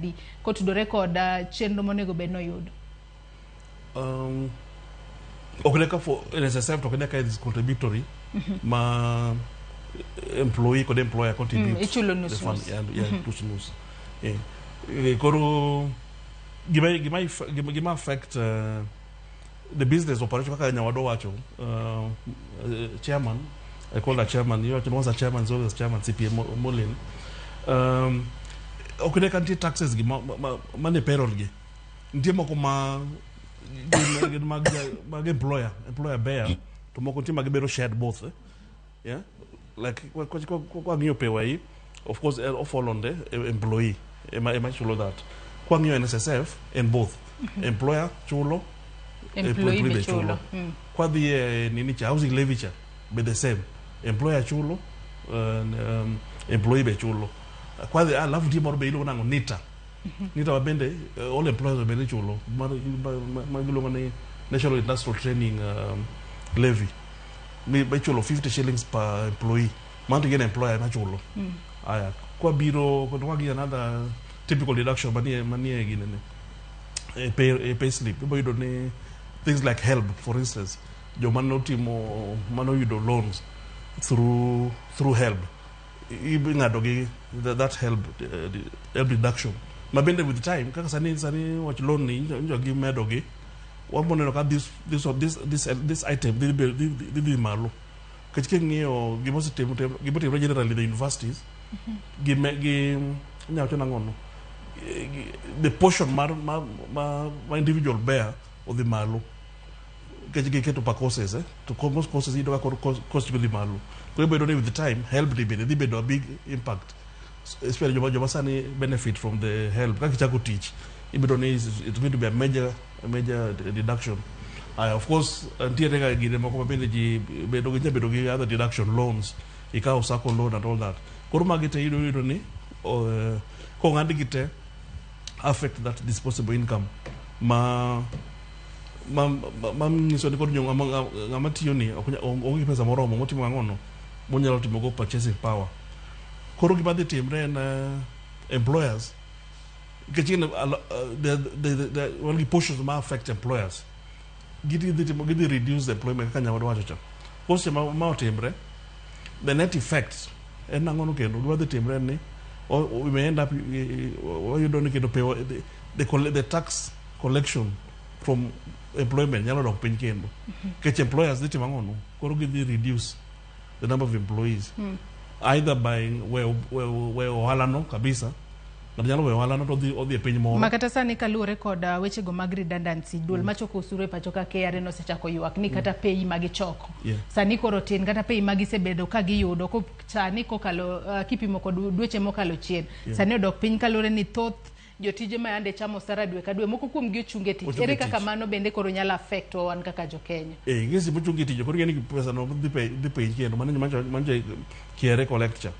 adi kotudore kod chenro monego bed noyudo? Ok ne ka for NSSF to ok ne ka is contributory ma employee kod employer contribute. Ichulo nus the fund, nus. Yeah, nus nus. Yeah. Koro gima affect the business operation kaka nyawado wacho, chairman, I call her chairman, you know, once a chairman is always chairman, CPA Molin. Ok ne ka nitie taxes gi mane payroll gi nitie moko ma gin mag employer bear, to moko nitie ma gibedo shared both, eh? Yeah, like kwa ng'iyo PAYE, of course, fall on the employee ema chulo that. Kwa ng'iyo NSSF en both, employer chulo, employee be be chulo. Kwa dhi e nini cha, housing levy cha be the same, employer chulo, employee be chulo. Kwa dhi alafu nitie moro be iluongo nang'o, NITA. NITA ma bende all employers bende chulo ma giluongo ni National Industrial Training Levy mi ichulo 50 shillings per employee. Mano to gin employer ema chulo. Aya, kwa biro kwa gi another typical deduction manie ginene e pay slip, ibo yudo ni things like HELB, for instance, joma notimo manoyudo loans through HELB, ing'ado gi that HELB deduction ma bende with time kaka sani wach loan ni nyo gi medo gi wabo neno ka this item dhi malo nikech king'iyo gimosetimore gimotimore generally the universities gi inyalo wacho nang'o no, the portion mar individual bear odhi malo nikech giketo per courses, eh? To most courses iyudo ka koro cost dhi malo. Koro ibo yudo ni with the time HELB ni bende dhi bedo a big impact, especially joma sani benefit from the HELB. Kaka ichako tich, ibiro ni it's going to be a major deduction. Of course nitiere ga gine moko ma bende ji bedo gi nyabedo gi other deduction, loans, ikawo SACCO loan and all that. Koro magi te iyudo ni kong'ad gi te affect that disposable income ma nyiso ni koro ng'ama tiyo ni ok onge gi pesa moromo motimo ang'ono monyalo timo go purchasing power. Koro gima dhi timre en employers nikech gin wan gi portions ma affect employers, gidhi timo gidhi reduce the employment kaka nyawad wacho cha. Koro seche ma otimre, the net effect en ang'ono? Kendo gima dhi timre en ni we may end up wayudo ni kendo pay the tax collection from employment nyalo dok piny kendo nikech employers dhi timo ang'ono? Koro gidhi reduce the number of employees either by weyo ohala no kabisa. Ng'ato nyalo weyo ohala no to odhi e piny moro. Ma kata sani kaluwore kod wechego mag redundancy, duol machoko osuru e pacho ka KRA nosechako ywak ni kata pei magichoko sani koro tin, kata pei magisebedo ka giyudo sani kokalo kipimo kod dweche mokalo chien, sani odok piny kaluwore ni thoth jotije ma yande chamo osara dwe ka dwe, moko kuom gi ochung e tich. Ochung e Ere kaka tich. mano bende koro nyalo affect wa wan kaka jokenya? Eh, gisi mochung e tich koro ing'e ni pesa no dhi piny kendo mano KRA collect cha.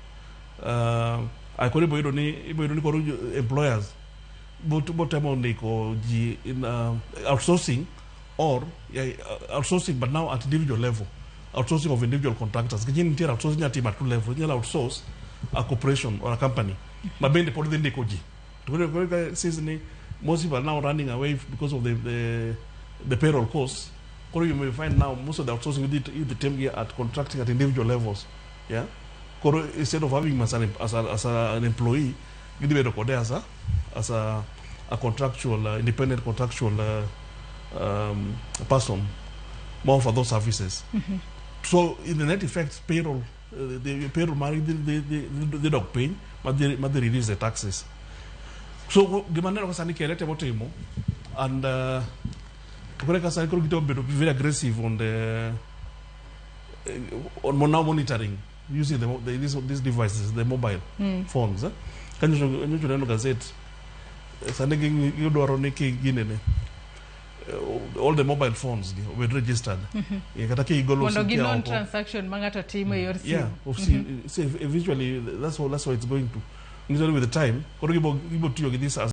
Ay koro ibo yudo ni koro employers botemo ndiko ji in outsourcing or, yeah, outsourcing, but now at individual level, outsourcing of individual contractors. Nikech nitiere outsourcing inyalo timo at two levels. Inyalo outsource a corporation or a company ma bende pod dhi ndiko ji. To koro since ni most people are now running away because of the payroll costs, koro you may find now most of the outsourcing idhi tim gi at contracting at individual levels, yeah. Koro instead of having him as an employee, gidhi bedo kode as a contractual, independent contractual person more for those services. So in the net effect, payroll, the payroll mari dhi dok piny ma dhi reduce the taxes. So gima neno ka sani KRA temo timo and koro ka sani koro gitemo bedo very aggressive on the on now monitoring using these devices, the mobile phones, eh? Ka nyocha neno gazette, sani gidwaro ni ginene all the mobile phones gi obed registered. Yeah, kata kigolo mondo SIM kia ginon oko. Transaction ma ng'ato timo e yor simu. Yeah, of see, see, eventually that's what it's going to. Usually with the time, koro gibo tiyo gi this as